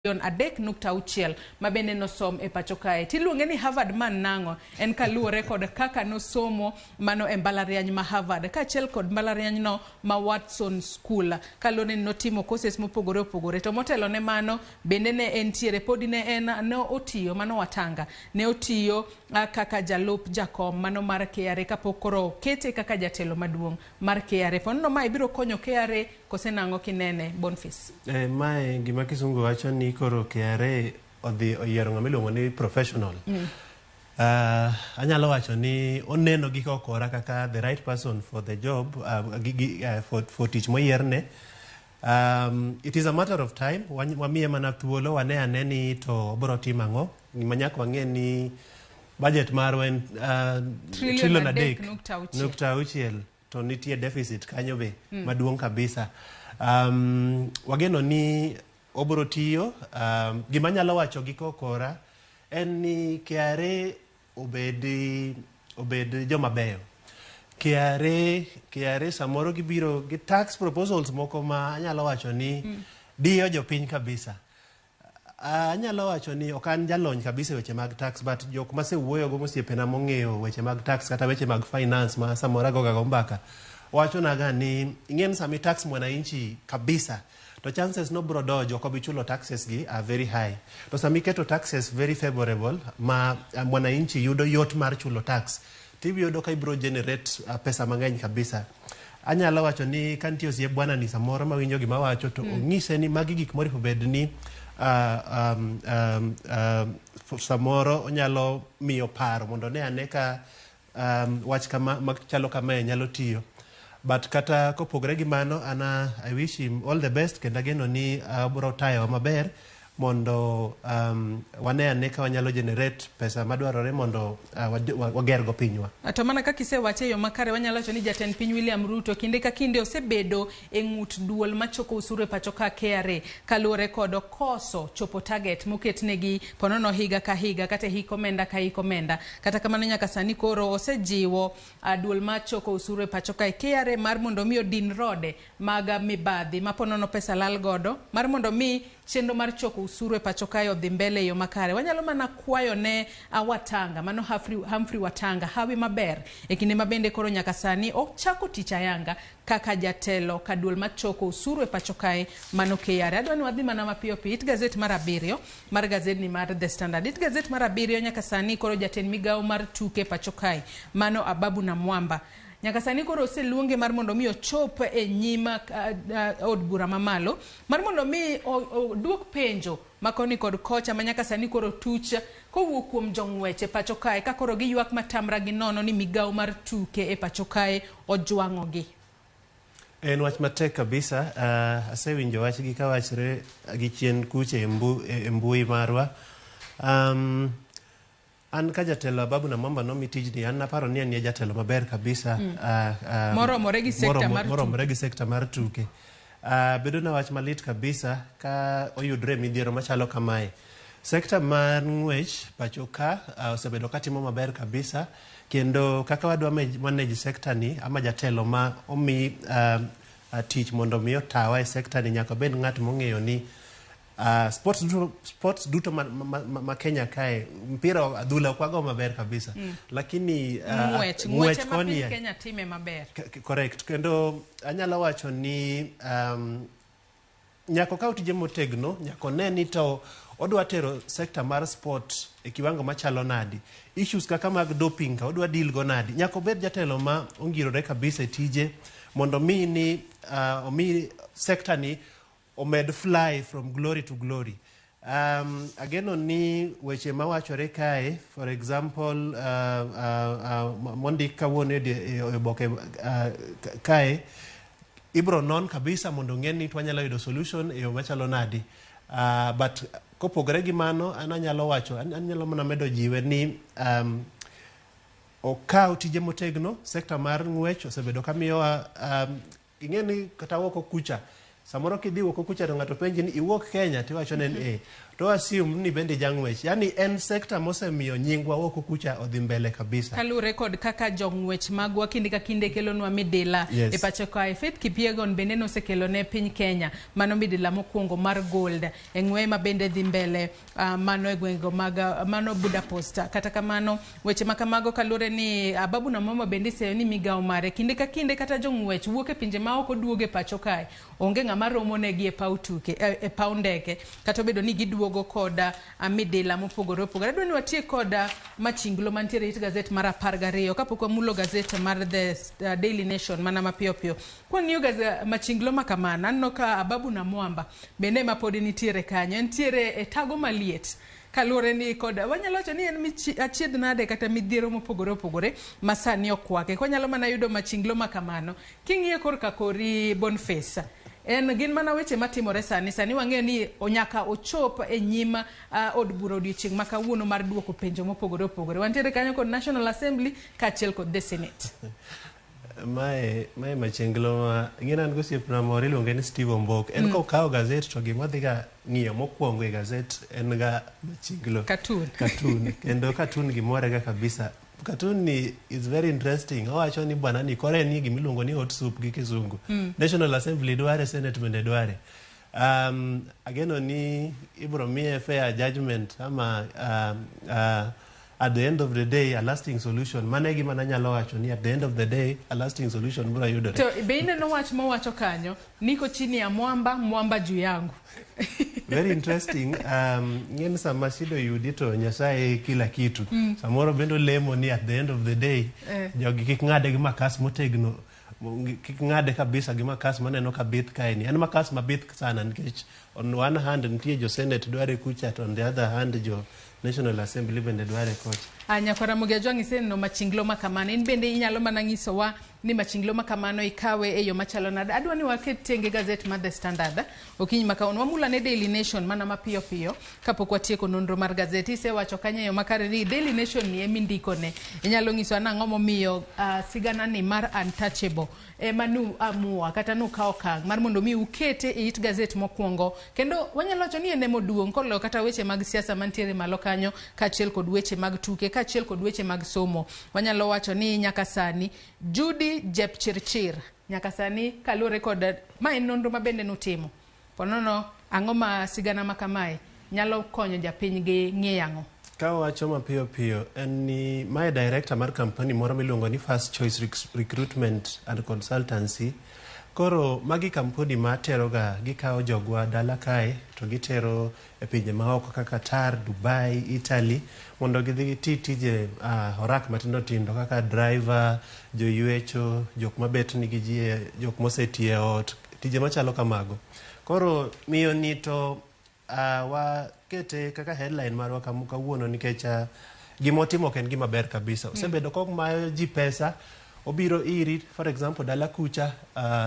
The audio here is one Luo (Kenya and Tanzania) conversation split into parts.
Trilion 3.6 ma bende nosom e pacho kae. Tiluonge ni Harvard man nang'o? En kaluwore kod kaka nosomo mano e mbalariany ma Harvard kaachiel kod mbalariany no ma Watson School. Kaluwore ni notimo courses mopogore opogore. To motelo ne mano bende ne entiere podi ne en ne otiyo mano Watanga ne otiyo kaka jalup jakom mano mar KRA kapok koro okete kaka jatelo maduong' mar KRA. Ponono mae biro konyo KRA kose nang'o kinene Boniface? Mae gima kisungu wacho ni koro KRA odhi oyiero ng'ama iluongo ni professional. Anyalo wacho ni oneno gi kokora kaka the right person for the job, for tich moyierne. It is a matter of time. Wamiye mana thuolo wane ane ni to obiro timo ang'o. Gima nyaka wang'e ni budget marwa en trilion 3.6 .6 to nitie deficit kanyo be maduong' kabisa. Wageno ni obiro tiyo. Gima anyalo wacho gi kokora en ni KRA obed joma beyo. KRA samoro gibiro gi tax proposals moko ma anyalo wacho ni diyo jopiny kabisa. Anyalo wacho ni ok an jalony kabisa e weche mag tax, but jok masewuoyo go, mosiepena mong'eyo weche mag tax kata weche mag finance ma samoro agoga go mbaka, wachonaga ni ing'e ni sama i tax mwananchi kabisa to chances no bro dodge ok obi chulo taxes gi are very high. To sama iketo taxes very favorable ma mwananchi yudo yot mar chulo tax, tibiyudo ka ibro generate pesa mang'eny kabisa. Anyalo wacho ni ka nitie osiep bwana ni samoro mawinjo gima wacho to ong'ise ni magi gik moripo bed ni samoro onyalo miyo paro mondo ne ane ka wach kama machalo kamae nyalo tiyo. But kata kopogore gi mano, an I wish him all the best kendo ageno ni obiro tayowa maber mondo wane ane ka wanyalo generate pesa madwarore mondo wagergo pinywa. To mana kaka isewache e yo makare, wanyalo wacho ni jatend piny William Ruto kinde ka kinde osebedo e ng'ut duol machoko osuru e pacho ka KRA kaluwore kod koso chopo target moketnegi ponono higa ka higa kata e hik omenda ka hik omenda. Kata kamano nyaka sani koro osejiwo duol machoko osuru e pacho kae KRA mar mondo mi odin rode mag mibadhi ma ponono pesa lal godo mar mondo mi chenro mar choko osuru e pacho kae odhi mbele e yo makare. Wanyalo mana kwayo ne Watanga, mano Humphrey Watanga, hawi maber e kinde ma bende koro nyaka sani ochako tich ayanga kaka jatelo ka duol machoko osuru e pacho kae mano KRA. Adwa ni wadhi mana mapiyo piyo. It gazet mar 7 mar gazedni mar The Standard. It gazet mar 7 nyaka sani koro jatend migawo mar tuke e pacho kae mano Ababu Namwamba. Nyaka sani koro oseluonge mar mondo mi ochop e nyim od bura mamalo mar mondo mi oduok penjo ma koni kod kocha ma nyaka sani koro tuch kowuok kuom jong'wech e pacho kae ka koro giywak matamra gi nono ni migawo mar tuke e pacho kae ojwang'ogi. En wach matek kabisa. Asewinjo wachgi kawachre gi chien kuche e mbui marwa. An ka jatelo Ababu Namwamba nomi tijni, an naparo ni en e jatelo maber kabisa. Moromore gi sekta mar tuke. Moromore gi sekta mar tuke. Bedo na wach malit kabisa ka oyudre midhiero machalo kamae. Sekta mar ng'wech pacho ka osebedo katimo maber kabisa, kendo kaka wadwa manage sekta ni ama jatelo ma omi tich mondo mi otawa e sekta ni nyaka obed ng'at mong'eyo ni sports duto ma Kenya kae, mpira adhula ok wago maber kabisa. Lakini ng'wech ng'wech ema piny Kenya time maber. Correct. Kendo anyalo wacho ni nyaka okaw tije motegno, nyaka one ni to odwa tero sekta mar sport e kiwango machalo nadi. Issues kaka mag doping ka odwa deal go nadi. Nyaka obed jatelo ma ongirore kabisa e tije mondo mi ni omi sekta ni omed fly from glory to glory. Ageno ni weche mawachore kae, for example, mondik kawuono e oboke kae, ibro non kabisa mondo ong'e ni to wanyalo yudo solution e yo machalo nadi. But kopogore gi mano, an anyalo wacho, anyalo mana medo jiwe ni okaw tije motegno. Sekta mar ng'wech osebedo ka miyowa ing'e ni kata oko kucha samoro kidhi oko kucha to ng'ato penji ni iwuok Kenya tiwacho ne en eh. To assume ni bende jang'wech. Yani en sector mosemiyo nyingwa oko kucha odhi mbele kabisa. Kaluwore kod kaka jong'wech magwa kinde ka kinde kelonwa midila e pacho kae. Faith Kipyegon bende nosekelo ne piny Kenya mano midila mokwongo mar gold e ng'weye ma bende dhi mbele mano e gwengego mag mano Budapest. Kata kamano weche ma kamago kaluwore ni Ababu Namwamba bende iseyo ni migawo mare kinde ka kinde kata jong'wech wuok e pinje ma oko duogo e pacho kae onge ng'ama romo negi e paw tuke e paw ndeke kata obedo ni giduogo kod midila mopogore opogore. Adwa ni watiek kod machinglo mantiere it gazet mar 12 kapok wamulo gazet mar The Daily Nation mana mapiyo piyo. Kwang'iyo machinglo ma kamano aneno ka Ababu Namwamba bende ema pod nitiere kanyo, entiere e tago maliet kaluwore ni kod wanyalo wacho ni en achiedh nade kata midhiero mopogore opogore ma sani okwake. Kwanyalo mana yudo machinglo ma kamano king'iyo korka kori Boniface, en gin mana weche matimore sani. Sani wang'eyo ni nyaka ochop e nyim od bura odiochieng' ma kawuono mar duoko penjo mopogore opogore. Wantiere kanyo kod National Assembly kaachiel kod the Senate. Mae machinglo ma ing'e an gosiepna moro iluonge ni Steve Ombok. En kokawo gazet to gima odhi ga ng'iyo mokwongo e gazet en ga machinglo. Cartoon. Cartoon. Kendo cartoon gimore ga kabisa. Cartoon ni is very interesting. Owacho ni bwana ni kore ni gimiluongo ni hot soup gi kizungu. National Assembly dware, Senate bende dware. Ageno ni ibro miye fair judgment ama at the end of the day a lasting solution. Mano e gima nanyalo wacho ni at the end of the day a lasting solution biro yudore. To be ineno wach mowacho kanyo, niko chini ya mwamba, mwamba juu yangu. Very interesting. Ng'eni sama shida oyudi to Nyasaye kila kitu. Samoro bende olemo ni at the end of the day jogi kik ng'ade gi makas motegno, kik ng'ade kabisa gi makas maneno ka bith kae ni. En makas mabith sana nikech on one hand nitie jo Senate dware kucha to on the other hand jo National Assembly bende dware kocha. Nyakwara Ramogi Ajwang' iseneno machinglo ma kamano. In bende inyalo mana nyisowa ni machinglo ma kamano ikawe e yo machalo nade. Adwa ni waket tenge gazet mar The Standard okinyi ma kawuono. Wamul ane Daily Nation mana mapiyo piyo kapok watieko nonro mar gazet. Isewacho kanyo e yo makare ni Daily Nation ni emindikone. Inyalo nyisowa nang'o momiyo sigana ni mar untouchable ema nu amua kata nukawo okang' mar mondo mi ukete e it gazet mokwongo. Kendo wanyalo wacho ni en emoduong' koloyo kata weche mag siasa mantiere malo kanyo kaachiel kod weche mag tuke kaachiel kod weche mag somo. Wanyalo wacho ni nyaka sani Judy Jepchirchir nyaka sani kaluwore kod ma en nonro ma bende nutimo. Ponono ang'o ma sigana ma kamae nyalo konyo japiny gi ng'eyo ang'o? Ka wacho mapiyo piyo en ni mae director mar company moro miluongo ni First Choice Recruitment and Consultancy. Koro magi kampuni ma teroga gikawo jogwa dala kae to gitero e pinje maoko kaka Qatar, Dubai, Italy mondo gidhi giti tije orak matindo tindo kaka driver, joywecho, jok mabet nigi ji, jok mosetiyo e ot, tije machalo kamago. Koro miyo ni to wakete kaka headline marwa kawuono nikech gimotimo ok en gima ber kabisa. Osebedo komayo ji pesa, obiro iri for example dala kucha,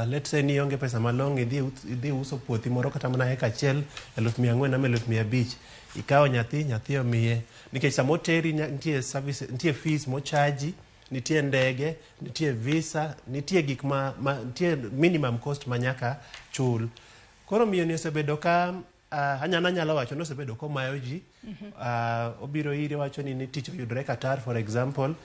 let's say ni ionge pesa malong'o idhi uso puothi moro kata mana eka achiel 400,000 ama 500,000, ikawo nyathi, nyathi omiye. Nikech sama oteri nitie service, nitie fees mochaji, nitie ndege, nitie visa, nitie gik ma nitie minimum cost ma nyaka chul. Koro miyo ni osebedo ka anyalo wacho ni osebedo komayo ji. Obiro iri wacho ni tich oyudore Qatar for example,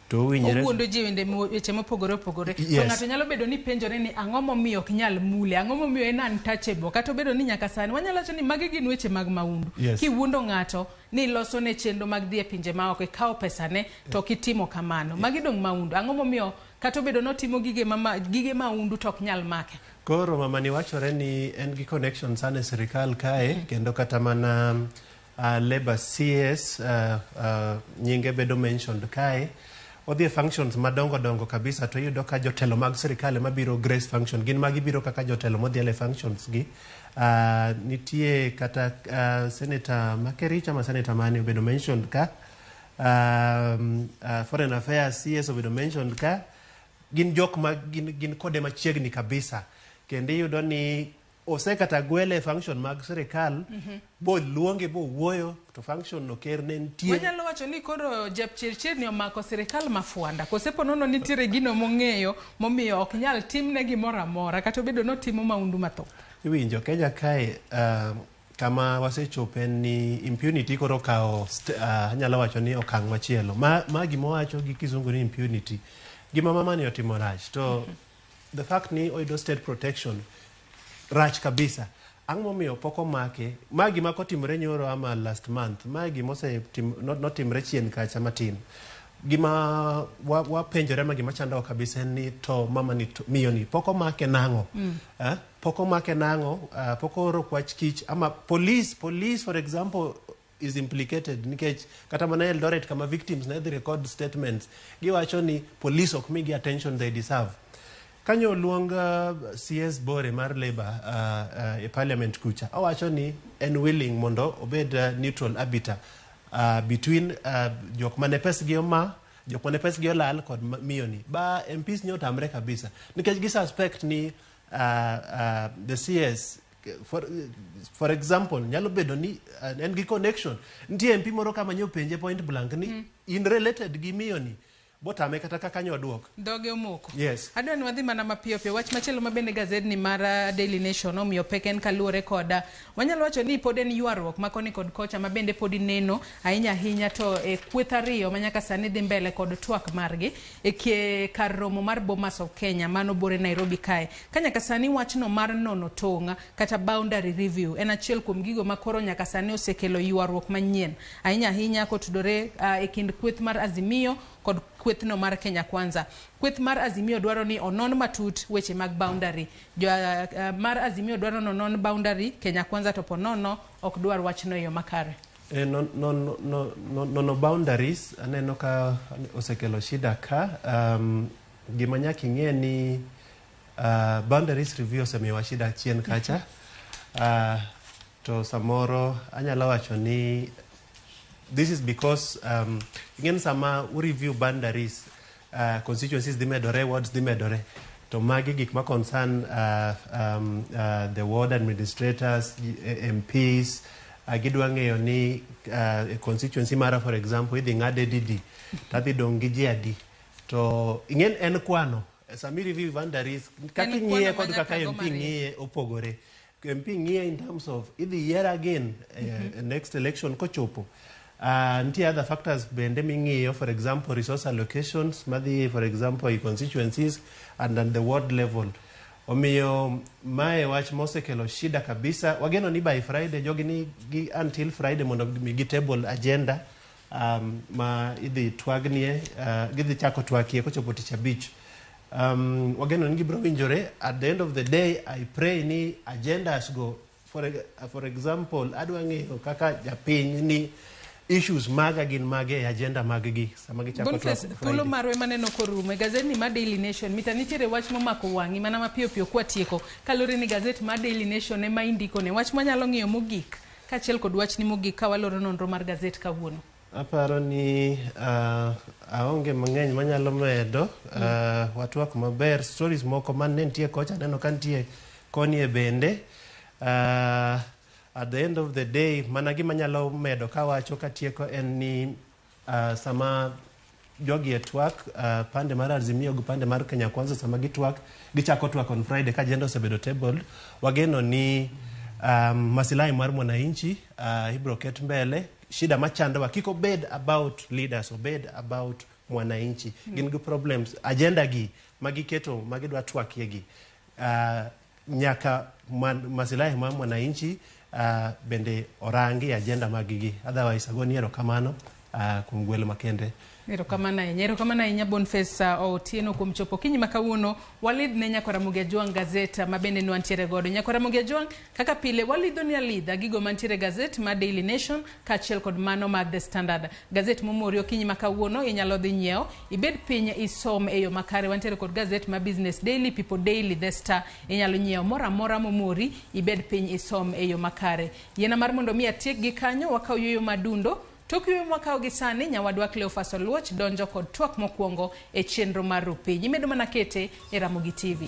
to owinjore owuondo ji wende weche mopogore opogore. To ng'ato nyalo bedo ni penjore ni ang'o momiyo ok nyal mule, ang'o momiyo en untouchable, kata obedo ni nyaka sani wanyalo wacho ni magi gin weche mag maundu. Kiwuondo ng'ato ni iloso ne chenro mag dhi e pinje maoko, ikawo pesane to ok itimo kamano. Magi dong' maundu. Ang'o momiyo kata obedo ni otimo gige maundu to ok nyal make? Koro mama ni wachore ni en gi connection sana e sirikal kae, kendo kata mana Labour CS nyinge bedo mentioned kae. Odhi e functions madongo dongo kabisa to iyudo ka jotelo mag sirikal ema biro grace function, gin magi biro kaka jotelo modhial e functions gi. Nitie kata Senator Makerich ama Senator mane obedo mentioned ka. Foreign Affairs CS obedo mentioned ka. Gin jok ma gin kode machiegni kabisa. Kendo iyudo ni osekata gwele e function mag sirikal, bo luonge bo wuoyo to function no ker ne nitie. Wanyalo wacho ni koro Jepchirchir ni omako sirikal mafuanda. Kose ponono nitiere gino mong'eyo momiyo ok nyal timne gimoro amora kata obedo ni otimo maundu mathoth. Iwinjo Kenya kae Kama wasechopo en ni impunity koro okawo anyalo wacho ni okang' machielo. Ma gima wacho gi kizungu ni impunity. Gima mamani otimo rach to the fact ni oyudo state protection rach kabisa. Ang'o momiyo pok omake? Ma gima kotimore nyoro ama last month. Ma gima notimre chien kacha matin. Gima wapenjore ma gima chandowa kabisa en ni to mama ni to, miyo ni pok omake nang'o? Eh? Pok omake nang'o? Pok ooro kwach kich ama police for example is implicated nikech kata mana Eldoret kama victims ne dhi record statements, giwacho ni police ok migi attention they deserve. Kanyo oluong CS Bore mar Labour e parliament kucha, owacho ni en willing mondo obed neutral arbiter between jok mane pesgi oma, jok mane pesgi olal kod miyo ni. Ba MPs nyo otamre kabisa nikech gi suspect ni the CS for example nyalo bedo ni en gi connection. Nitie MP moro kama nyo penje point blank ni in related gi miyo ni, botame kata kaka nyo oduok. Dhoge omoko. Yes. Adwa ni wadhi mana mapiyo piyo. Wach machielo ma bende gazedni mar Daily Nation omiyo pek en kaluwore koda wanyalo wacho ni pod en ywaruok ma koni kod kocha ma bende pod ineno ahinya ahinya to e kweth ariyo ma nyaka sani dhi mbele kod twak margi e kar romo mar Bomas of Kenya mano bore Nairobi kae. Ka nyaka sani wachno mar nono tong' kata boundary review en achiel kuom gigo ma koro nyaka sani osekelo ywaruok manyien ahinya ahinya kotudore e kind kweth mar Azimio kod kwethno mar Kenya Kwanza. Kweth mar Azimio dwaro ni onon matut weche mag boundary. Jo mar Azimio dwaro ni onon boundary, Kenya Kwanza to ponono ok dwar wachno e yo makare. No, no, no, no, no, nono boundaries aneno ka osekelo shida ka. Gima nyaka ing'e ni boundaries review osemiyowa shida chien kacha. To samoro anyalo wacho ni this is because ing'e ni sama u review boundaries, constituencies dhi medore, wards dhi medore, to magi gik ma concern the ward administrators, MPs, gidwa ng'eyo ni e constituency mara, for example, idhi ng'ade didi to adhi dong' gi ji adi. To ing'e en kwano sami review boundaries kaka En ing'iye kwano kod ma kaka nyaka go MP mariek. ng'iye opogore. MP ng'iye in terms of idhi yier again next election kochopo. Nitie other factors bende ming'iyo, for example resource allocations madhi, for example, e constituencies and at the ward level. Omiyo mae wach mosekelo shida kabisa. Wageno ni by Friday jogi ni gi until Friday mondo mi gi table agenda ma idhi twagnie, gidhi chako twakie kochopo tich abich. Wageno ni gibiro winjore. At the end of the day, I pray ni agendas go, for example, adwa ng'eyo kaka japiny ni issues maga gin mage e agenda mag gi sama gichako Boniface, twak thuolo Friday. Marwa maneno korumo e gazetni mar Daily Nation mita nitiere wach momako wang'i mana mapiyo piyo kwatieko kaluwore ni gazet mar Daily Nation ema indikone wach mwanyalo ng'iyo mogik kaachiel kod wachni mogik ka waloro nonro mar gazet kawuono. Aparo ni aonge mang'eny manyalo medo. Watwak maber. Stories moko man ne nitie kocha aneno ka nitie koni e bende. At the end of the day, mana gima nyalo medo kawacho katieko en ni sama jogi e twak, pande mar Azimio gi pande mar Kenya Kwanza, sama gitwak, gichako twak on Friday ka agenda osebedo tabled, wageno ni masilahi mar mwananchi ibro ket mbele. Shida machandowa kik obed about leaders, obed about mwananchi. Gin gi problems, agenda gi magiketo magidwa twakie gi nyaka masilahi mar mwananchi bende orangi e agenda mag gi. Otherwise agoni erokamano kuom gwelo makende. Erokamano ahinya, erokamano ahinya Boniface Otieno kuom chopo kinyi ma kawuono. Walidh ne Nyakwar Ramogi Ajwang' gazet ma bende nwantiere godo. Nyakwar Ramogi Ajwang', kaka pile walidho ni alidha gigo mantiere gazet mar Daily Nation kaachiel kod mano mar The Standard. Gazet momori okinyi ma kawuono inyalo dhi nyiewo, ibed piny isom e yo makare. Wantiere kod gazet ma Business Daily, People Daily, The Star. Inyalo nyiewo moro amora momori, ibed piny isom e yo makare. Yiena mar mondo mi atiek gi kanyo, wakaw yueyo madundo. Tok yueyo mwakawo gi sani, nyawadwa Cleophas Oluoch donjo kod twak mokwongo e chenro mar Rupiny. Imedo mana kete e Ramogi TV.